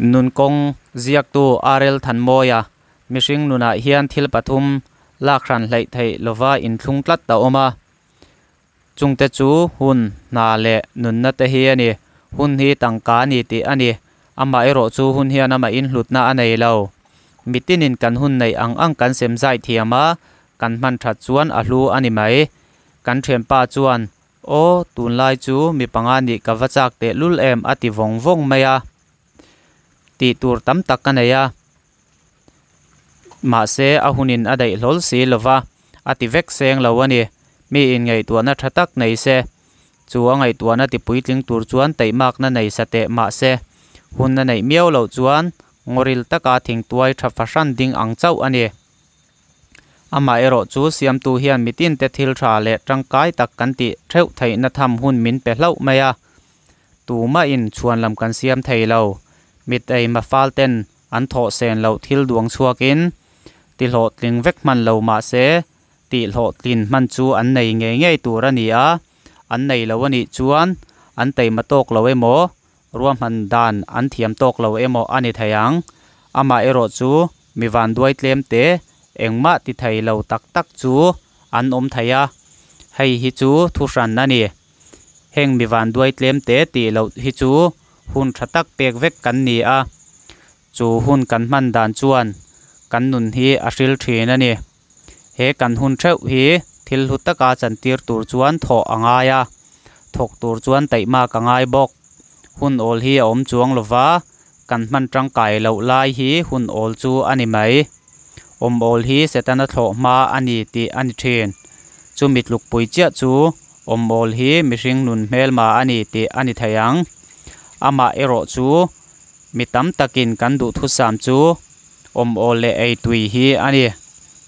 Nunkawng ziaktu RL Thanmawia, Mihring nunah hian thil pathum lak hran hleih theih lova inthlung tlat a awm a. Chungte chu hun, hna leh nunna te hi a ni. Hun hi tangka a ni tih a ni. Amaherawh chu hun hian amah inhlutna a nei lo. Mitinin kan hun neih ang ang kan sem zai thiam a, kan hman that chuan a hlu a ni mai. Kan thianpa chuan, Aw, tunlai chu mi panga nih ka va chak tehlul em a ti vawng vawng mai a. Tih tur tam tak ka nei a, mahse a hunin a daih hlawl si lo va, a ti vek seng lo a ni. Mi inngaihtuahna tha tak nei se, chu a ngaihtuahna ti puitling tur chuan taihmakna nei sa teh mahse, hun a neih miau loh chuan ngawril taka thingtuai tha fahran ding ang chauh a ni. Amaherawh chu siamtu hian mitinte thil tha leh tangkai tak kan tih theuh theihna tham hun min pe hlauh mai a. Tumahin chhuanlam kan siam thei lo. Mit ei mafal ten an thawh sen loh thil duang chhuakin ti hlawhtling vek hman lo mah se, tih hlawhtlin hman chu an nei ngei ngei tur a ni a, an nei lo a nih chuan an teima tawk lo emaw, ruahman dan an thiam tawk lo emaw a ni thei ang. Amaherawh chu mi vanduai tlem te engmah ti thei lo tak tak chu an awm thei a, hei hi chu thuhran a ni. Heng mi vanduai tlem te tih loh hi chu hun tha tak pek vek kan ni a, chu hun kan hman dan chuan kan nun hi a hril thin a ni. He kan hun theuh hi thil hlu taka chantir tur chuan thawh a ngai a, thawk tur chuan taihmak a ngai bawk. Hun awl hi a awm chuang lova, kan hman tangkai loh lai hi hun awl chu a ni mai. Awm awl hi Setana thlawh hma a ni tih a ni thin. Chumi tlukpui chiah chu awm awl hi mihring nun hmelma a ni tih a ni thei ang. Amah erawh chu mi tam takin kan duhthusam chu awm awl leh ei tui hi a ni.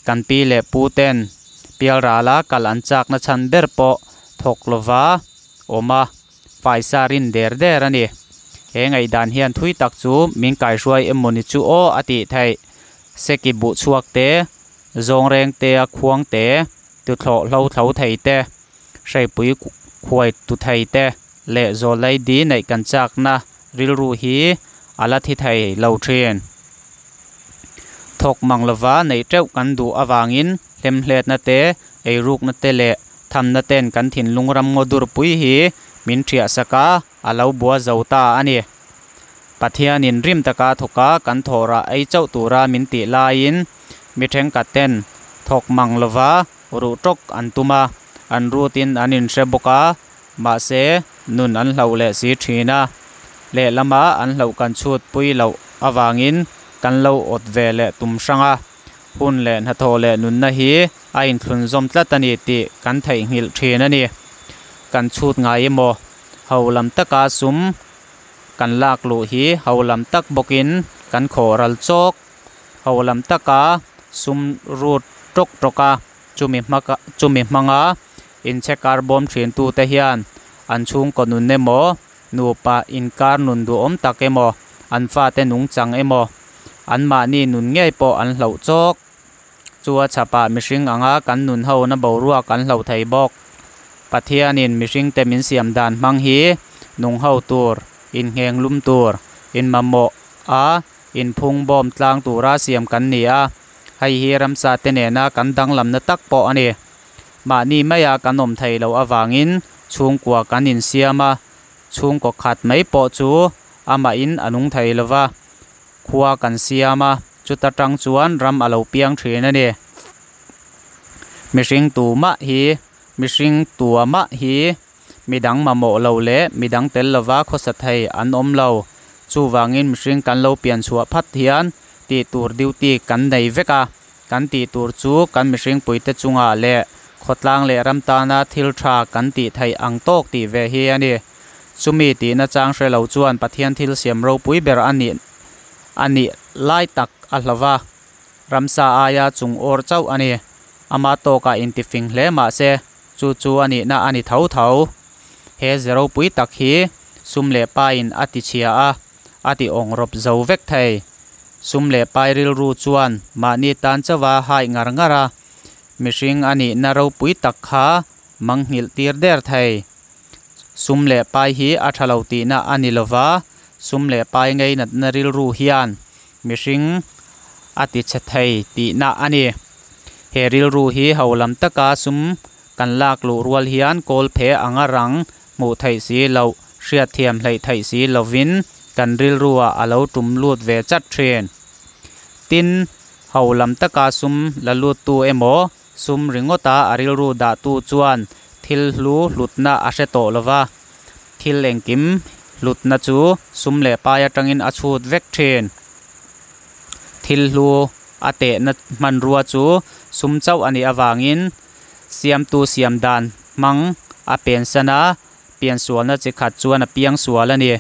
Kan pi leh pu ten pialrala kal an chakna chhan ber pawh thawk lova awm a, faisa rin der der a ni. He ngaihdan hian thui tak chu min kaihruai emawni chu aw a tih theih. Seki buh chhuak te, zawngreng te a khuang te, tuthlawh hlo thlo thei te, hreipui khuai tu thei te leh zawlai di neih kan chakna rilru hi a la thi thei lo thin. Thawk mang lova neih teuh kan duh avangin hlemhletna te, eirukna te leh thamna ten kan thinlung ram ngaw durpui hi min thiah sak a, a lo bua zo ta a ni. Pathianin rim taka thawka kan thawhrah ei chauh tura min tih laiin mi thenkhat ten thawk mang lova ruh tawk an tum a, an rutin an inhre bawk a, mahse nun an hloh leh si thin a, lehlama an hloh kan chhut pui loh avangin kan lo awt ve leh tum hrang a, hun leh hnathawh leh nunna hi a inthlun zawm tlat a ni tih kan theihnghilh thin a ni. Kan chhut ngai emaw ho lam taka sum Kan lak luh hi ho lam tak bawkin kan khawh ral chawk. Ho lam taka sum rut tawk tawk a, chumi hmaka chumi hmanga inchhe kar bawm thintute hian an chhungkaw nun emaw, nupa inkar nun duhawm tak emaw, an fate nungchang emaw, anmahni nun ngei pawh an hloh chawk. Chu a chhapah mihring anga kan nun hona boruak an hloh thei bawk. Pathianin mihringte min siam dan hmang hi nung ho tur, inngheng lum tur, inmamawh a inphung bawm tlang tura siam kan ni a, hei hi ramsa te nena kan danglamna tak pawh a ni. Mahni maia kan awm thei loh avangin chhungkua kan insiam a, chhungkaw khat mai pawh chu amahin a nung thei lova, khua kan siam a, chuta tang chuan ram a lo piang thin a ni. Mihring tu mah hi, mihring tua mah hi midang mamawh lo leh midang tel lova khawsa thei an awm lo. Chuvangin mihring kan lo pian chhuah phat hian tih tur duty kan nei vek a, kan tih tur chu kan mihring puite chungah leh khawtlang leh ram tana thil tha kan tih theih ang tawk tih ve hi a ni. Chumi tihna chang hre lo chuan Pathian thil siam ropui ber a nih a nih lai tak a hlo va, ramsa aia chung awr chauh a ni. Ama tawkah intifing hle mah se, chu chu a nihna a ni tho tho. He ze ropui tak hi sum leh paiin a ti chhia a, a ti awng rawp zo vek thei. Sum leh pai rilru chuan mahni tan chauha haih ngar ngar a, mihring a nihna ropui tak kha mangnghilh tir der thei. Sum leh pai hi a tha lo tihna a ni lova, Sum leh pai ngainatna rilru hian mihring a tichhe thei tihna a ni. He rilru hi ho lam taka sum kan lak luh rual hian kawl phe anga rang hmuh theih si loh, hriatthiam hleih theih si lovin kan rilruah a lo tum lut ve chat thin. Tin, ho lam taka sum la luttu emaw, sum ringawta a rilru dahtu chuan thil hlu hlutna a hre tawh lo va, thil engkim hlutna chu sum leh pai atangin a chhut vek thin. Thil hlu a tehna hmanrua chu sum chauh a nih avangin siamtu siam dan hmang a pensan a, piansualna chi khat chuan a piang sual a ni.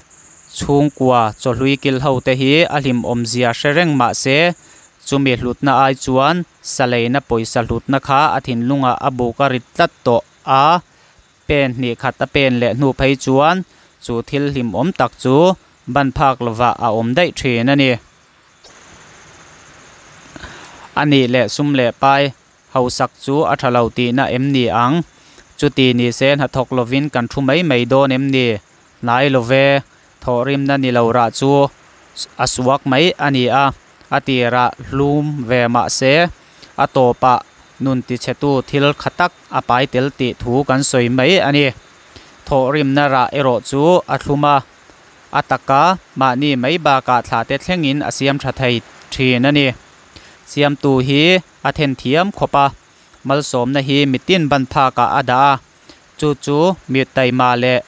Chhungkua chawhlui kil ho te hi a hlimawmzia hre reng mah se, chumi hlutna ai chuan saleina pawisa hlutna kha a thinlungah a buk a rit tlat tawh a, pen hnih khat a pen leh hnu phei chuan chu thil hlimawm tak chu ban phak lovah a awm daih thin a ni. A nih leh sum leh pai hausak chu a tha lo tihna em ni ang? Chuti ni se hnathawk lovin kan thu mai mai dawn em ni? Hnai lo ve, thawhrimna ni lo rah chu a suak mai a ni a, a tirah hlum ve mah se a tawpah nun tichhetu thil kha tak a pai tel tih thu kan sawi mai a ni. Thawhrimna rah erawh chu a thlum a, a taka mahni mai bakah thlahte thlengin a siam tha thei thin a ni. Siamtu hi a then thiam khawp a, malsawmna hi mitin ban phakah a dah a, chu chu mi taima leh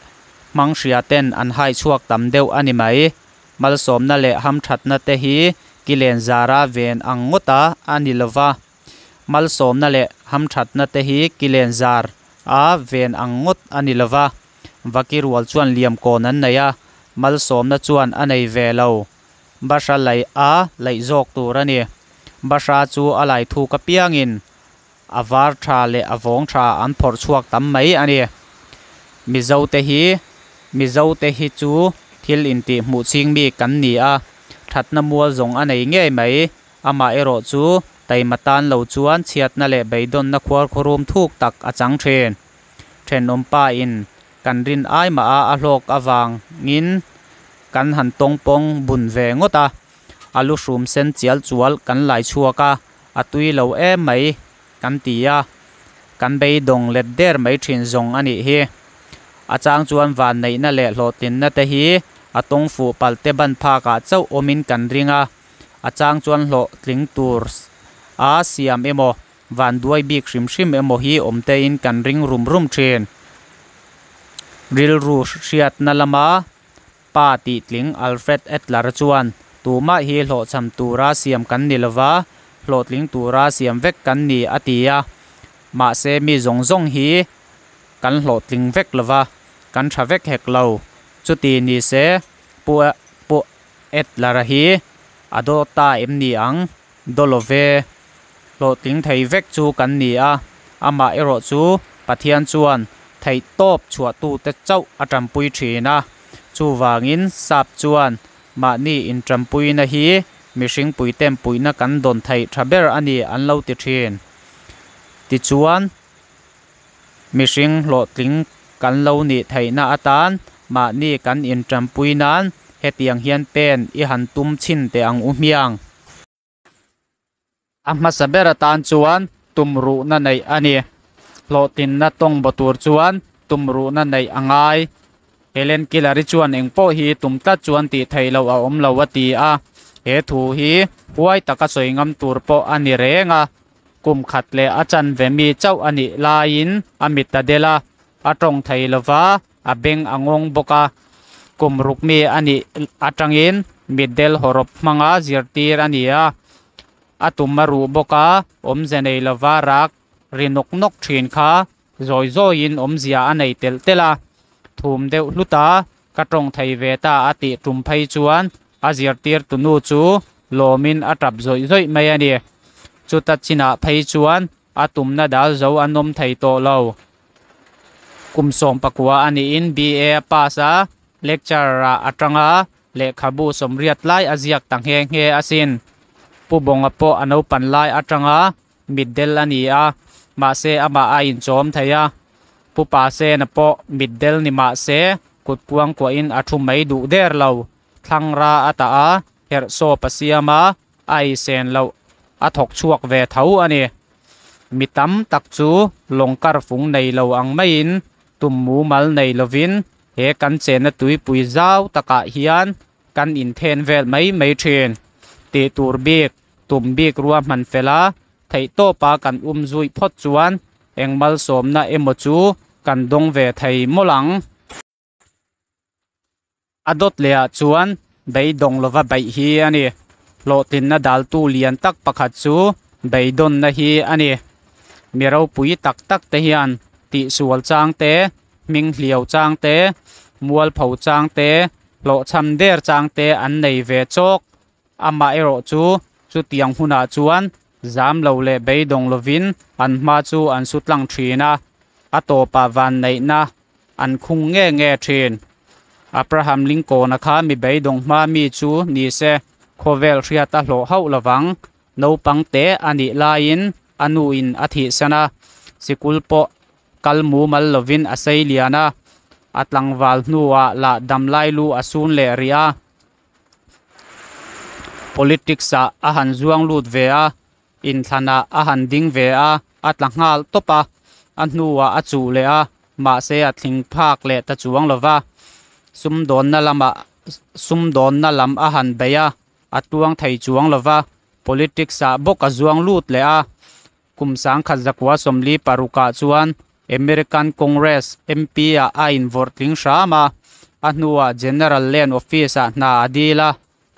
hmang hria ten an hai chhuak tam deuh a ni mai. Malsawmna leh hamthatna te hi kilen zara ven ang ngawta a ni lova. Malsawmna leh hamthatna te hi kilen zar a ven ang ngawt a ni lova. Vaki rual chuan liam kawn an nei a, malsawmna chuan a nei ve lo. Bahra laih a laih zawk tur a ni. Bahra chu a lai thuk apiangin a var tha leh a vawng tha an phawrh chhuak tam mai a ni. Mizote hi Mizote hi chu thil intih hmuh ching mi kan ni a, thatna mual zawng a nei ngei mai. Amaherawh chu taima tan lo chuan chhiatna leh beidawnna khuarkhurum thuk tak a chang thin. Thenawmpa in kan rin ai mah a a hlawk avangin kan han tawngpawng bun ve ngawt a, a lu hrum sen chial chual kan lai chhuak a, a tui lo em mai kan ti a, kan beidawng let der mai thin zawng a nih hi. A chang chuan vanneihna leh hlawhtlinna te hi a tawng fuh palh te ban phakah chauh awmin kan ring a, a chang chuan hlawhtling tur a siam emaw Vanduai bik hrim hrim emaw hi awm tein kan ring rum rum thin. Rilru hriatna lama pa tihtling Alfred Adler chuan, Tumah hi hlawhchham tura siam kan ni lova, hlawhtling tura siam vek kan ni a ti a. Mahse mi zawng zawng hi kan hlawhtling vek lova, kan tha vek hek lo. Chuti ni se Pu Pu Adler-a hi a dawt ta em ni ang? Dolove, hlawhtling thei vek chu kan ni a, amah erawh chu Pathian chuan theih tawp chhuahtute chauh a tanpui thin a. Chuvangin Sap chuan mahni intanpuina hi mihring puiten puihna kan dawn theih tha ber a ni an lo ti thin. Tichuan, mihring hlawhtling kan lo nih theihna atan mahni kan intanpui nan hetiang hian pen i han tum chhin teh ang u hmiang. A hmasa ber atan chuan tumruhna neih a ni. Hlawhtlinna tawng baw tur chuan tumruhna neih a ngai. Helen Keller-i chuan engpawh hi tum tlat chuan tih theih loh a awm lo a ti a. He thu hi huai taka sawi ngam tur pawh a ni reng a. Kum khat leh a chanve mi chauh a nih laiin a mit a del a, a tawng thei lova, a beng a ngawng bawk a. Kum ruk mi a nih atangin mitdel hawrawp hmanga zirtir a ni a, a tum a ruh bawk a, awmze nei lova rak ri nawk nawk thin kha zawi zawiin awmzia a nei telh telh a, thum deuh hlut a, ka tawng thei ve ta a tih tum phei chuan a zirtir tunu chu lawmin a tap zawih zawih mai a ni. Chuta chinah phei chuan a tumna dal zo a nawm thei tawh lo. Kum 19 a niin BA a pass a, lecturer-ah a tang a, lehkhabu 80 lai a ziak ta nghe nghe asin. Pu Bawnga pawh a naupan lai atanga mitdel a ni a, mahse amah a inchawm thei a. Pu Pasena pawh mitdel ni mahse kut kuangkuahin a thu mai duh der lo. Thlangra a tah a, herhsawp a siam a, a eisen loh a thawk chhuak ve tho a ni. Mi tam tak chu lawng kar fung nei lo ang maiin tum mumal nei lovin he kan chenna tuipui zau takah hian kan inthen vel mai mai thin. Tih tur bik, tum bik ruahman fel a, theihtawpa kan um zui phawt chuan eng malsawmna emaw chu kan dawng ve thei mawlh ang. A dawt lehah chuan beidawng lova beih hi a ni. Hlawhtlinna daltu lian tak pakhat chu beidawnna hi a ni. Mi ropui tak tak te hian tihsual chang te, hming hliau chang te, mualpho chang te, hlawhchham der chang te an nei ve chawk. Amaherawh chu chutiang hunah chuan zam lo leh beidawng lovin an hma chu an su tlang thin a, a tawpah vanneihna an khung nge nge thin. Abraham Lincoln-a kha mi beidawng hma mi chu ni se khawvel hriat a hlawh hauh lovang. Naupang te a nih laiin a nuin a thihsan a, sikul pawh kal mumal lovin a sei lian a, a tlangval hnuah lah damlai lu a sun leh rih a. Politics-ah a han zuang lut ve a, inthlanah a han ding ve a, a tla nghal tawp a, a hnuah a chuh leh a, mahse a thling phak leh ta chuang lo va. Sumdawnna lamah sumdawnna lam a han bei a, a tluang thei chuang lo va, politics-ah bawk a zuang lut leh a. Kum 1946-ah chuan American Congress MP-ah a invawrh tling hram a, a hnuah General Land Office-ah hna a dil a,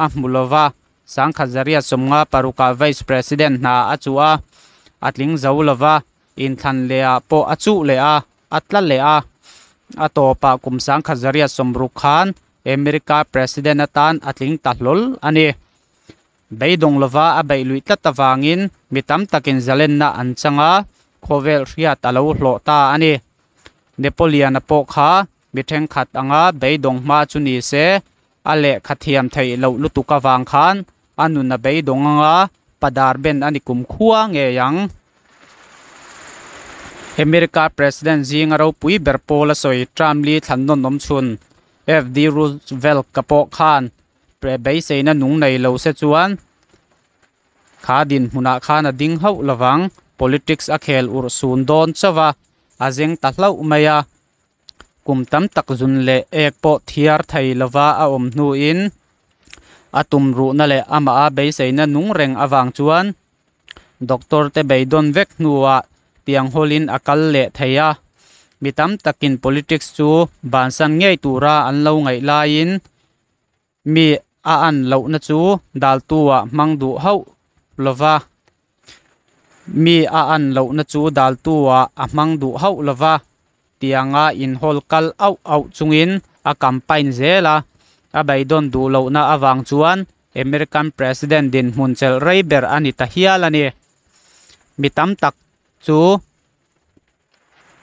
a hmu lo va, 1956-ah Vice President hna a chuh a, a tling zo lo va, inthlan lehah pawh a chuh leh a, a tla leh a. A tawpah kum 1960 khan America President atan a tling ta hlawl a ni. Beidawng lova a beih luih tlat avangin mi tam takin zalenna an chang a, khawvel hriat a lo hlawh ta a ni. Napoleon-a pawh kha mi thenkhat anga beidawng hma chu ni se, a lehkha thiam theih loh lutuk avang khan a nun a beidawng anga padar ben a ni kumkhua ngei ang. America President zinga ropui ber pawl a sawi Trump li thlan nawn awm chhun FD Roosevelt-a pawh khan Beiseina nung nei lo se chuan kha dinhmunah khan a ding hauh lovang. Politics a khel urh sun dawn chauh a, a zeng ta hlauh mai a. Kum tam tak zun leh ek pawh thiar thei lova a awm hnuin a tumruhna leh amah a beiseina nung reng avang chuan Doctor te beidawn vek hnuah tiang hawlin a kal leh thei a. Mi tam takin politics chu bansan ngei tura an lo ngaih laiin Mi a an lohna chu daltu-ah hmang duh hauh lova, mi a an lohna chu daltu-ah a hmang duh hauh lova, tianga inhawl kal auh auh chungin a campaign zel a, a beidawn duh lohna avang chuan American President dinhmun chelh rei ber a ni ta hial a ni. Mi tam tak chu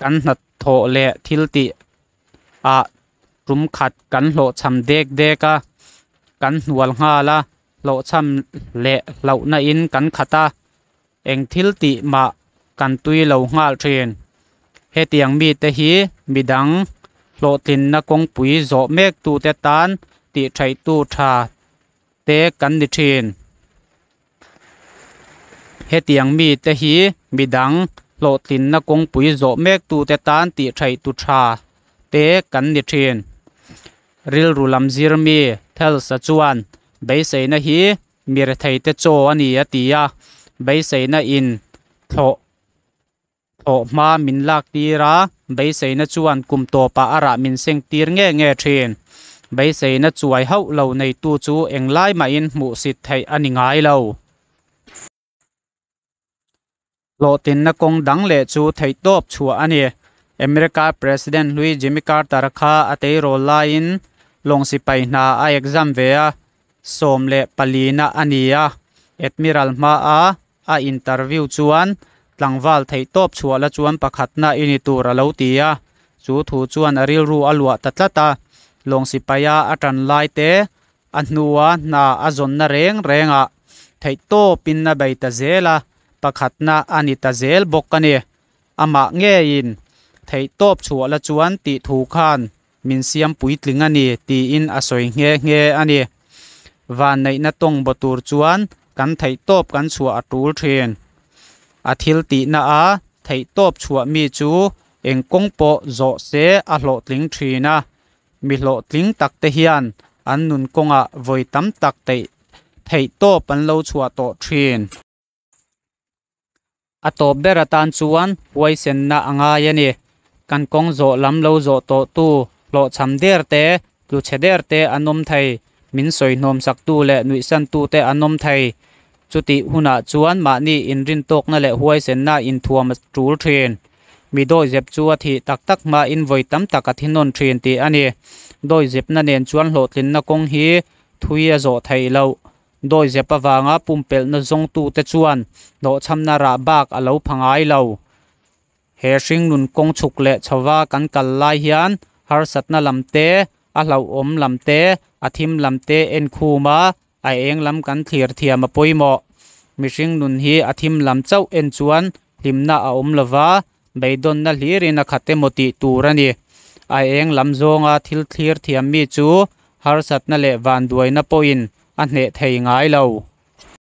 kan hnathawh leh thil tih ah tum khat kan hlawhchham dek dek a, kan hnual nghal a, hlawhchham leh hlauhna in kan khat a, eng thil tih mah kan tui lo nghal thin. Hetiang mite hi midang hlawhtlinna kawngpui zawh mek tute tan tih theihtu tha te kan ni thin. Hetiang mite hi midang hlawhtlinna kawngpui zawh mektute tan tih theih tu tha te kan ni thin. Rilru lam zir mi Thelsa chuan beiseina hi mi retheite chaw a ni a ti a, beiseina in thlawh Thlawh hma min lak tir a, beiseina chuan kum tawpah a rah min seng tir nge nge thin. Beiseina chuai hauh lo neitu chu englai mahin hmuhsit theih a ni ngai lo. Hlawhtinna kawng dang leh chu theihtawp chhuah a ni. America President hlui Jimmy Carter kha a teirawl laiin lawng sipai hna a exam ve a, 14 na a ni a, Admiral hmaa A interview chuan tlangval theihtawp chhuah la chuan pakhatna i ni tur a lo ti a, chu thu chuan a rilru a luah ta tlat a, lawng sipaia a tan lai te a hnua hna a zawnna reng rengah theihtawpin a bei ta zel a, pakhatna a ni ta zel bawk a ni. Amah ngeiin theihtawp chhuah la chuan tih thu khan. min siam puitling a ni, tiin a sawi nghe nghe a ni. Vanneihna tawng baw tur chuan kan theihtawp kan chhuah a tul thin. A thil tihna a theihtawp chhuah mi chu eng kawng pawh zawh se a hlawhtling thin a. Mi hlawhtling tak te hian an nun kawngah vawi tam tak theihtawp an lo chhuah tawh thin. A tawp ber atan chuan huaisenna a ngai a ni. Kan kawng zawh lam lo zawh tawhtu hlawhchham der te, tluchhe der te an awm thei, min sawihnawm saktu leh nuihsantu te an awm thei. Chutih hunah chuan mahni inrintawkna leh huaisenna inthuam a tul thin. Mi dawizep chu a thih tak tak hmain vawi tam tak a thi nawn thin tih a ni. Dawizepna nen chuan hlawhtlinna kawng hi thui a zawh theih loh. Dawizep avanga pumpelhna zawngtute chuan hlawhchhamna rah bak a lo pha ngai lo. He hringnun kawng chhuk leh chhova kan kal lai hian harsatna lam te, a hlauhawm lam te, a thim lam te en khum a, a eng lam kan thlir thiam a pawimawh. Mihring nun hi a thim lam chauh en chuan hlimna a awm lova, beidawnna hlirin a khat emaw tih tur a ni. A eng lam zawnga thil thlir thiam mi chu harsatna leh vanduaina pawhin a hneh thei ngai lo.